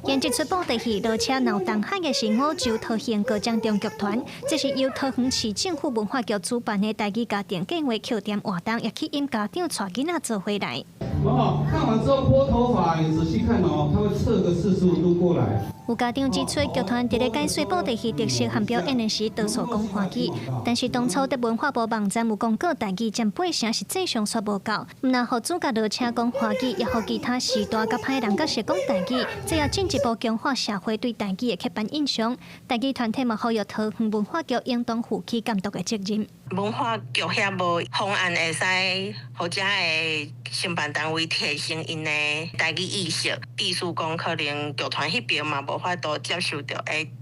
演這齣布袋戲落車鬧東海的是五洲桃園高江中劇團，這是由桃園市政府文化局主辦的台語家庭計畫慶典活動，也吸引家長帶囡仔做伙來。哦，看完之後撥頭髮，你仔細看哦，它會側個45度過來。有家長指出，劇團佇咧解說布袋戲特色和表演的時，多數講華語，但是當初佇文化部網站有公告台語佔八成，實際上煞無夠。毋但予主角落車講華語，也予其他時代佮歹人角色講台語，這也進一步強化社會對台語的刻板印象。台語團體嘛呼籲桃園文化局應當負起監督的責任。文化局遐無方案會使，予遮的承辦單位提升𪜶的台語意識。比如講，可能劇團彼邊嘛無法度接受著，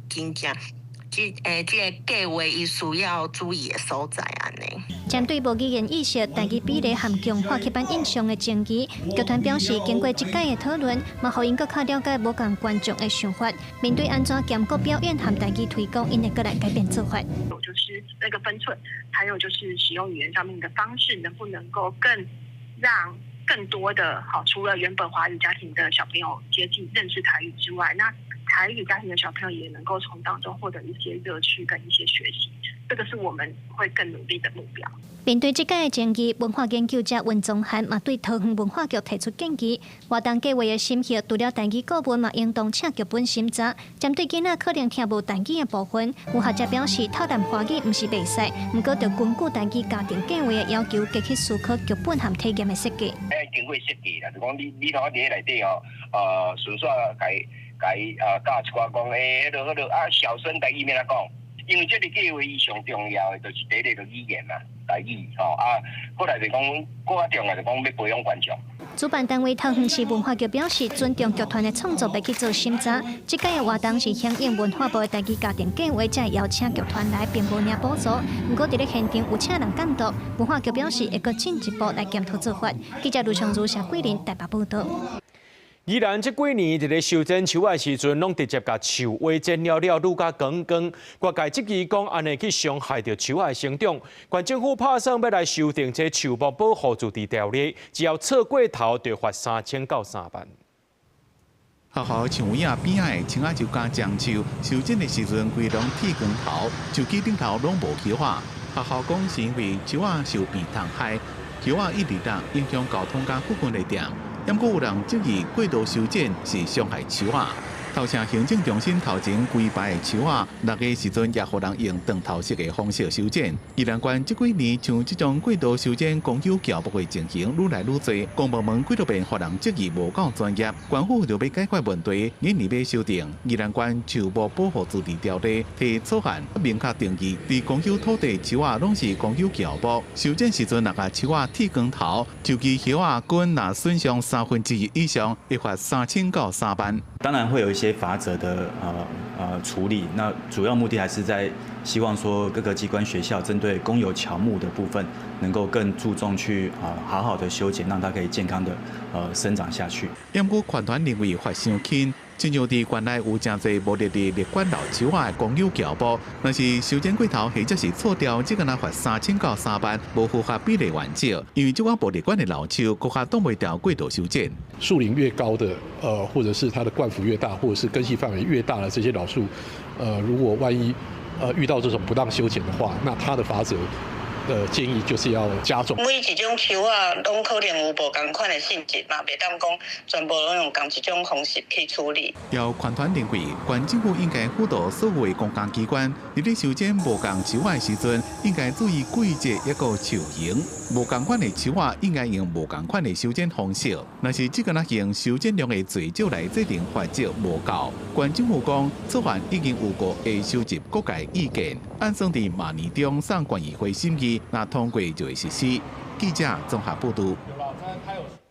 真正這個計畫伊需要注意的所在按呢。針對無語言意識、台語比例和強化刻板印象的爭議，劇團表示，經過這擺的討論，嘛予𪜶閣較了解無仝觀眾的想法。面對按怎兼顧表演和台語推廣，𪜶會閣來改變做法。就是那個分寸，還有就是使用語言上面的方式，能不能夠更讓更多的好，除了原本華語家庭的小朋友接近認識台語之外，那台語家庭的小朋友也能夠從當中獲得一些樂趣跟一些學習，這個是我們會更努力的目標。面對這擺的爭議，文化研究者溫宗翰嘛對桃園文化局提出建議，活動計畫的審核除了台語顧問嘛，應當請劇本審查。針對囡仔可能聽無台語的部分，有學者表示，透淡華語毋是袂使，毋過著根據台語家庭計畫的要求，加去思考劇本和體驗的設計。愛經過設計啦，就講你頭佇咧內底吼，順紲共伊教一寡講，彼個啊，小聲台語欲按怎講？因為這个計畫伊上重要的就是第一个語言啦，台語吼啊，過來就講，閣較重要就講欲培養觀眾。主辦單位桃園市文化局表示，尊重劇團的創作，袂去做審查。這擺的活動是響應文化部的台語家庭計畫，才會邀請劇團來，並無領補助。毋過佇咧現場有請人監督，文化局表示會閣進一步來檢討做法。記者盧長如、謝桂林台北報導。宜蘭這幾年佇咧修剪樹仔的時陣，攏直接共樹尾剪了了，愈較光光。外界質疑講，按呢去傷害著樹仔的生長。縣政府拍算欲來修訂這樹木保護自治條例，只要錯過頭，就罰3000到3萬。學校樹影邊仔的青仔樹佮樟樹，修剪的時陣，規攏剃光頭，樹枝頂頭攏無葉仔。學校講是因為樹仔受病蟲害，葉仔一直落，影響交通佮附近的店。毋過有人質疑過度修剪是傷害樹仔。头城行政中心头前规排的树仔，六月时阵也予人用断头式的方式修剪。宜兰县這幾年像這種過度修剪公有喬木的情形愈來愈濟，公部門幾多遍予人質疑無夠專業，縣府就欲解決問題，年年欲修訂宜蘭縣樹木保護自治條例，提草案明確定義，佇公有土地樹仔攏是公有喬木，修剪時陣若共樹仔剃光頭，樹枝葉仔根若損傷1/3以上，會罰3000到3萬。當然會有一些罰則的處理，那主要目的還是在希望說各個機關學校針對公有喬木的部分，能夠更注重去好好的修剪，讓它可以健康的生長下去。不過，環團認為罰傷輕，親像佇縣內有誠濟無列佇列管老樹仔的公有喬木，若是修剪過頭或者是錯掉，這個若罰3000到3萬，無符合比例原則。因為這款無列管的老樹，閣較擋袂牢過度修剪。樹齡越高的，或者是它的冠幅越大，或者是根系範圍越大的這些老樹，如果萬一遇到這種不當修剪的話，那它的罰則建議就是要加重。每一種樹仔攏可能有無仝款的性質嘛，袂當講全部攏用仝一種方式去處理。有環團認為，縣政府應該輔導所有的公共機關，佇咧修剪無仝樹仔的時陣，應該注意季節抑閣樹型。無仝款的樹仔應該用無仝款的修剪方式。若是這個若用修剪量的濟少來制定罰則無夠。縣政府講，草案已經有過會收集各界意見，按算佇明年中送縣議會審議，若通過就會實施。記者綜合報導。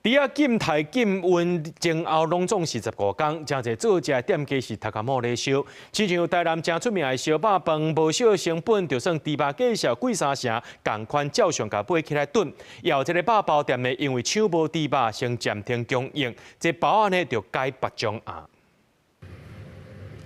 除仔禁軚禁運前後攏總是15工，誠濟做食的店家是頭殼某咧燒。親像台南誠出名的燒肉飯，無少成本就算豬肉價數貴三成，仝款照常共買起來燉。也有這個肉包店呢，因為搶無豬肉，先暫停供應，這包仔呢就改別種盒。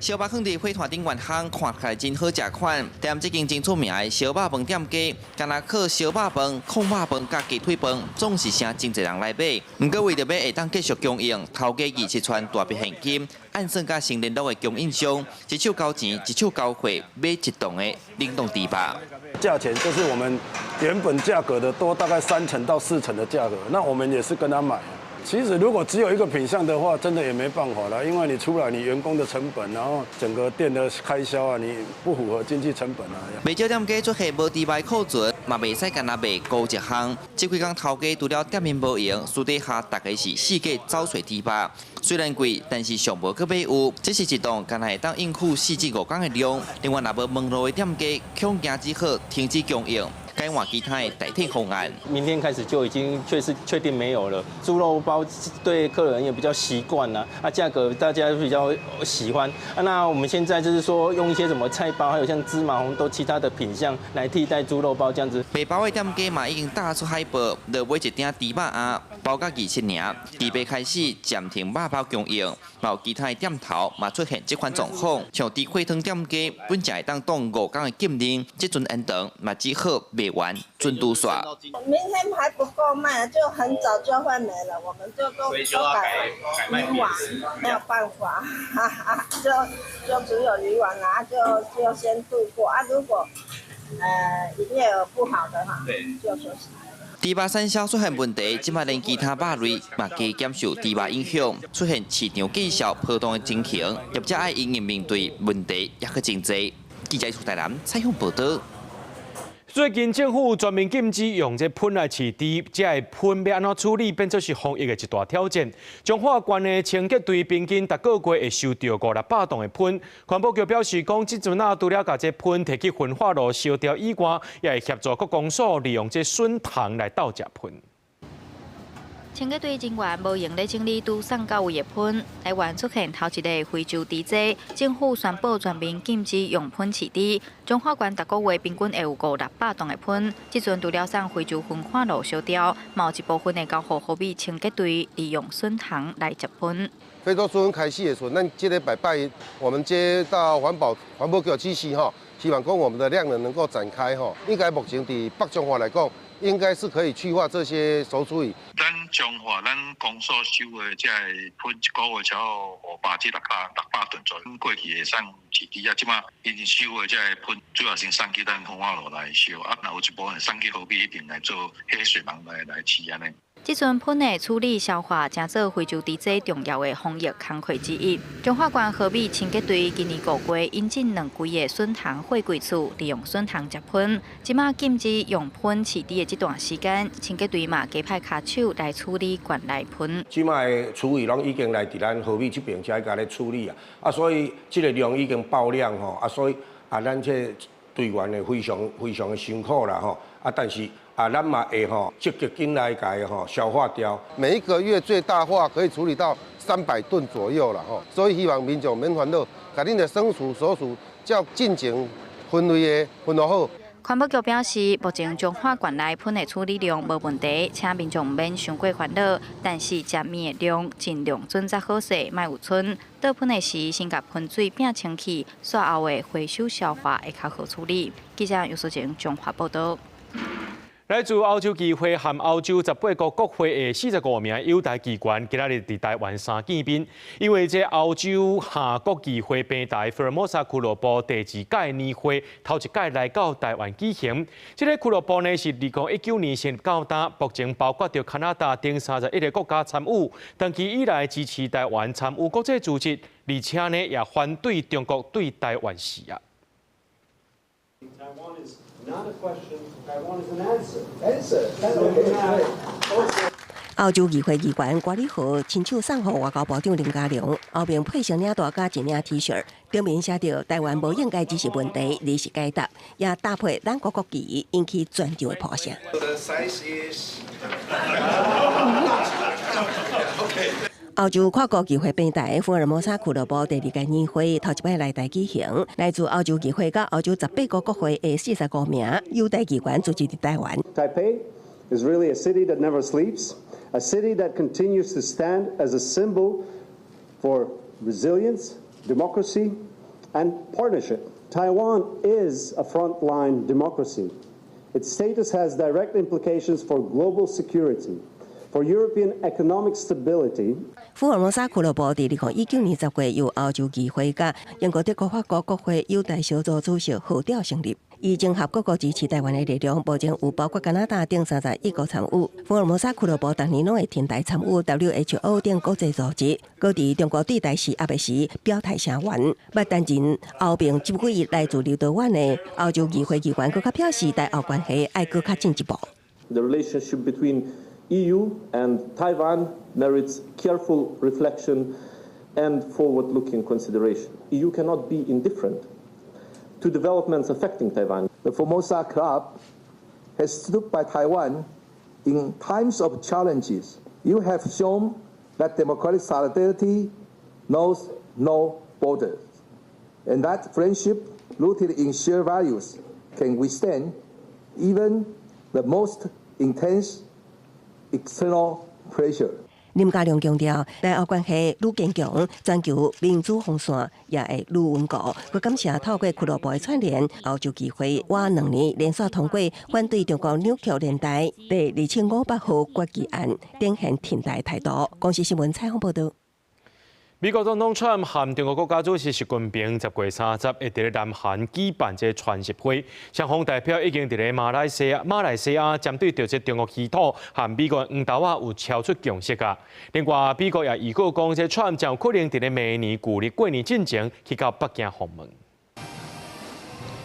燒肉囥佇火炭頂懸烘，看起來真好食款。踮這間真出名的燒肉飯店家，干焦靠燒肉飯、炕肉飯佮雞腿飯，總是誠真濟人來買。毋過為著欲會當繼續供應，頭家27串大筆現金，按算佮新聯絡的供應商，一手交錢，一手交貨，買一棟的冷凍豬肉。價錢就是我們原本價格的多大概3成到4成的價格，那我們也是跟他買。其實如果只有一個品項的話，真的也沒辦法了，因為你出來你員工的成本，然後整個店的開銷啊，你不符合經濟成本啊。袂少店家出現無豬肉庫存，嘛袂使干焦賣孤一項。這幾工頭家除了店面無閒，私底下逐家是四界走揣豬肉。雖然貴，但是上無閣買有。這是一檔干焦會當應付4至5工的量。另外，若無門路的店家，恐驚只好停止供應。改換其他的代替方案。明天開始就已經確實確定沒有了。豬肉包對客人也比較習慣啦，啊，價格大家比較喜歡。啊，那我們現在就是說用一些什麼菜包，還有像芝麻紅豆其他的品項來替代豬肉包這樣子。賣包的店家嘛已經打出海報，落買一鼎豬肉餡，包甲27爾，豬肉開始暫停肉包供應。嘛有其他的店頭嘛出現這款狀況，像豬血湯店家本來會當擋5工的禁令，這陣延長嘛只好賣完準度煞。明天還不夠賣，就很早就會沒了，我們就都都改魚丸，沒有辦法，哈哈，就只有魚丸啦，就先度過啊。如果營業額不好的話，就休息。豬肉產銷出現問題，這擺連其他肉類嘛加減受豬肉影響，出現市場價數波動的情形，業者愛因應面對問題，猶閣真濟。記者出台南採訪報導。最近政府全面禁止用這噴來飼豬，這个噴欲按怎處理，變做是防疫的一大挑戰。彰化縣的清潔隊平均逐個月會收著五六百噸的噴。環保局表示講，這陣仔除了共這噴提去焚化爐燒掉以外，也會協助各公所利用這筍蟲來鬥食噴。清潔隊人員無閒咧清理拄送到位的噴，台灣出現頭一个非洲豬災，政府宣布全面禁止用噴飼豬。彰化縣逐個月平均會有五六百噸的噴，這陣除了送非洲焚化爐燒掉，嘛有一部分會交予予美清潔隊利用筍蟲來接噴。非洲豬瘟開始的時候，咱這禮拜拜一，我們接到環保局指示吼，希望講我們的量能能夠展開吼，應該目前佇北彰化來講，應該是可以去化這些熟廚魚。咱彰化咱公所收的這个噴一個月超過500至600噸左右。過去會送飼豬啊，這馬𪜶收的這个噴，主要先送去咱焚化爐來燒，啊，若有一部分送去河邊彼邊來做火水網來飼按呢。這陣噴的處理消化，成做非洲豬災重要的防疫工課之一。彰化縣和美清潔隊今年5月引進兩櫃的筍蟲貨櫃厝，利用筍蟲接噴。這馬禁止用噴飼豬的這段時間，清潔隊嘛加派跤手來處理縣內噴。這馬的廚餘攏已經來佇咱和美這邊才共咧處理啊，啊，所以這個量已經爆量吼，啊，所以啊，咱這隊員會非常非常的辛苦啦吼，啊，但是。啊，咱嘛會吼積極緊來共伊吼消化掉。每一個月最大化可以處理到300噸左右啦吼，所以希望民眾免煩惱，共恁的牲畜所屬照進前分類的分好。環保局表示，目前彰化縣內噴的處理量無問題，請民眾毋免傷過煩惱。但是食物的量盡量準則好勢，莫有賰。倒噴的時，先共噴水拚清氣，煞後的回收消化會較好處理。記者尤淑靜彰化報道。來自歐洲議會和歐洲18國國會的45名友台議員，今仔日佇台灣三見面。因為這歐洲夏國議會平台福爾摩沙俱樂部第二屆年會頭一擺來到台灣舉行。這个俱樂部呢是2019年成立到今，目前包括著加拿大等31個國家參與，長期以來支持台灣參與國際組織，而且呢也反對中國對台灣施壓。 Not a question. Taiwan is an answer. Answer. 歐洲議會議員瓜里和親手送予外交部長林佳龍，後面配上領帶佮一領 T 恤，頂面寫著台灣無應該只是問題，而是解答，也搭配咱國國旗，引起全場的拍聲。 The size is 歐洲跨國議會平台福爾摩沙俱樂部第二屆年會頭一擺來台舉行，來自歐洲議會佮歐洲18國國會的45名友台議員聚集佇台灣。 Taipei is really a city that never sleeps, a city that continues to stand as a symbol for resilience, democracy, and partnership. Taiwan is a frontline democracy. Its status has direct implications for global security, for European economic stability. 福爾摩沙俱樂部佇2019年10月由歐洲議會佮英國、德國、法國國會友台小組主席號召成立，以整合各國支持台灣的力量。目前有包括加拿大等31國參與。福爾摩沙俱樂部逐年攏會挺台參與 WHO 等國際組織，閣佇中國對台施壓的時表態聲援。捌擔任歐盟執委來自立陶宛的歐洲議會議員，閣較表示台歐關係愛閣較進一步。 The relationship between EU and Taiwan merits careful reflection and forward-looking consideration. EU cannot be indifferent to developments affecting Taiwan. The Formosa Club has stood by Taiwan in times of challenges. You have shown that democratic solidarity knows no borders, and that friendship rooted in shared values can withstand even the most intense external pressure. 林佳龍強調，台歐關係愈堅強，全球民主防線也會愈穩固。閣感謝透過俱樂部的串聯，歐洲議會倚2年連續通過反對中國扭曲聯大第2500號決議案，展現挺台態度。公視新聞採訪報導。美國總統川普和中國國家主席習近平10月30會佇咧南韓舉辦這個川習會，雙方代表已經佇咧馬來西亞針對著這中國稀土和美國黃豆仔有敲出共識啊。另外，美國也預告講，這川普將可能佇咧明年舊曆過年進前去到北京訪問。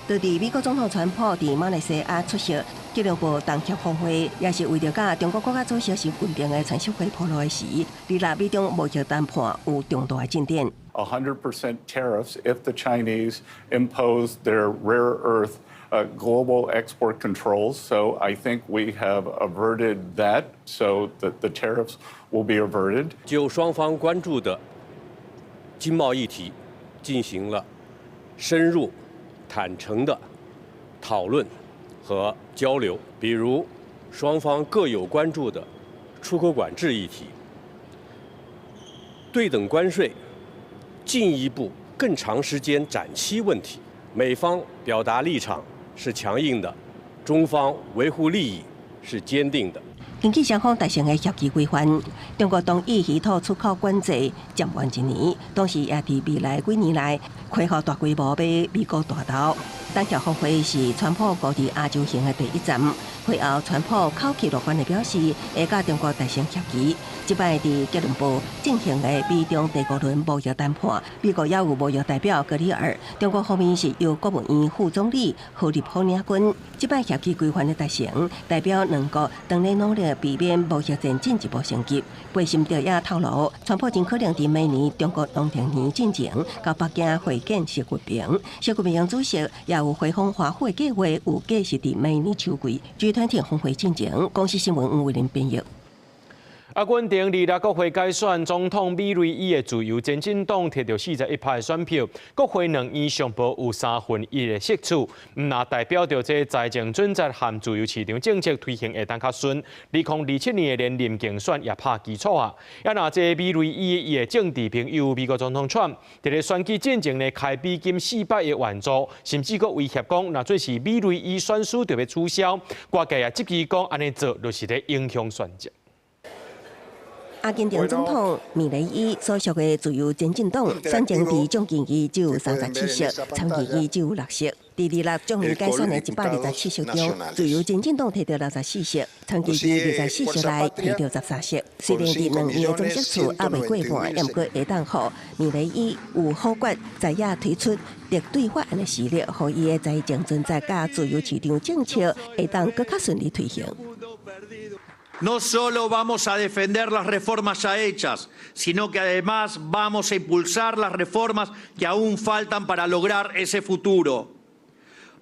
佇美國總統川普佇馬來西亞出席吉隆坡東協峰會，也是為著佮中國國家主席習近平的川習會鋪路的時，二六美中貿易談判有重大的進展。 100% tariffs if the Chinese impose their rare earth global export controls. So I think we have averted that, so that the tariffs will be averted. 就雙方關注的經貿議題進行了深入、坦誠的討論和交流，比如雙方各有關注的出口管制議題、對等關稅進一步更長時間展期問題，美方表達立場是強硬的，中方維護利益是堅定的。根據雙方達成的協議規範，中國同意稀土出口管制暫緩一年，同時也佇未來幾年內恢復大規模買美國大豆。等協峰會是川普孤佇亞洲行的第一站，會後川普口氣樂觀的表示，會佮中國達成協議。這擺佇吉隆坡進行的美中第五輪貿易談判，美國也有貿易代表格里爾，中國方面是由國務院副總理何立峰領軍。這擺協議規範的達成，代表兩國當咧努力避免貿易戰進一步升級。貝森特也透露，川普真可能佇明年中國農曆年進前，到北京會見習近平。習近平主席也有回訪華府的計劃，預計是佇明年秋季。G20 峰會進前，公視新聞黃慧玲編譯。阿根廷26國會改選總統米雷伊的自由前進黨摕著41%的選票，國會兩院上無有1/3的席次，毋但代表著這財政準則和自由市場政策推行會當較順。2027年的連任競選也拍基礎啊！啊，若這米雷伊伊的政治朋友美國總統川佇咧選舉進前呢，開美金400億援助，甚至閣威脅講，若做是米雷伊選輸就欲取消。外界也質疑講，按呢做就是咧影響選情。阿根廷總統米雷伊所屬的自由前進黨選前佇眾議院只有37席，參議院只有6席。佇26眾議改選的127席中，自由前進黨摕著64席，參議院24席內摕著13席。雖然佇兩院的總席次猶未過半，毋過會當予米雷伊有好決，在野推出敵對法案的實力，予伊的財政準則佮自由市場政策會當閣較順利推行。 No solo vamos a defender las reformas ya hechas, sino que además vamos a impulsar las reformas que aún faltan para lograr ese futuro.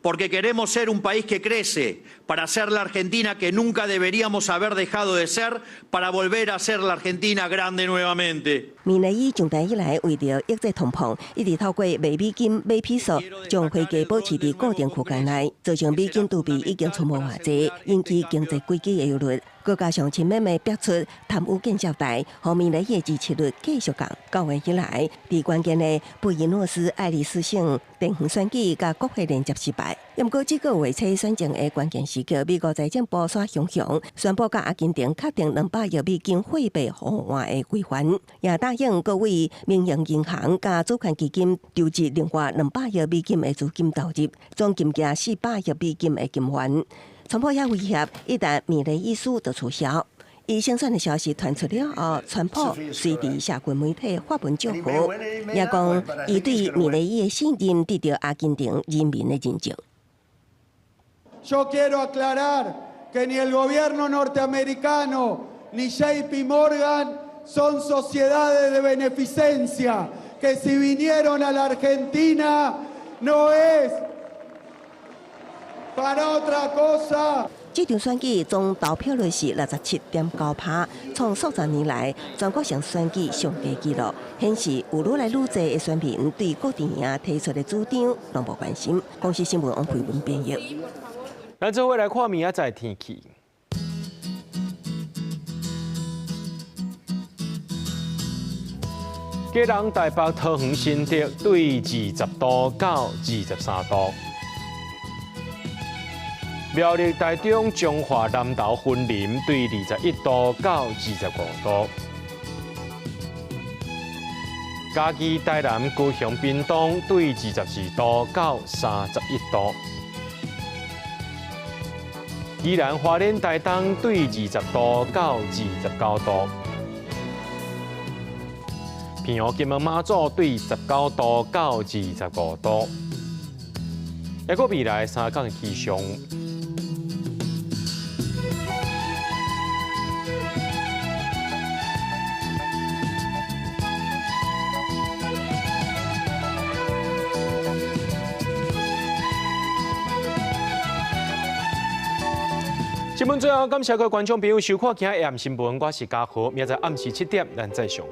Porque queremos ser un país que crece, para ser la Argentina que nunca deberíamos haber dejado de ser, para volver a ser la Argentina grande nuevamente. 米雷伊上台以來，為著抑制通膨，一直透過賣美金買披索，將匯價保持佇固定區間內，造成美金儲備已經賰無偌濟，引起經濟危機的憂慮。閣加上親密的逼出貪污見證台，予米雷伊的支持率繼續降。9月以來，佇關鍵的布宜諾斯艾利斯省地方選舉佮國會連接失敗。毋過這個月初選情的關鍵時刻，美國財政部煞雄雄宣布佮阿根廷確定200億美金貨幣互換的規範，也答應各位民營銀行佮主權基金籌集另外200億美金的資金投入，總金額400億美金的金援。川普也威脅，一旦米雷伊輸就取消。伊勝選的消息傳出了後，川普隨佇社群媒體發文祝賀，也講伊對米雷伊的信任得到阿根廷人民的認證。 Yo quiero aclarar que ni el gobierno norteamericano ni JP Morgan son sociedades de beneficencia, que si vinieron a la Argentina no es para otra cosa。這場選舉總投票率是67.9%，創數十年來全國性選舉上低紀錄，顯示有愈來愈濟的選民對郭台銘提出的主張攏無關心。公視新聞王培文編譯。咱做伙來看明仔載天氣。基隆、台北、桃園、新竹對20度到23度。苗栗、台中、彰化、南投、雲林對21度到25度。嘉義、台南、高雄、屏東對24度到31度。宜蘭、花蓮、台東對20度到29度。澎湖、金門、馬祖對19度到25度。抑閣未來三工氣象。新聞最後，感謝各位觀眾朋友收看今日的新聞，我是嘉豪，明仔載暗時7點，咱再相會。。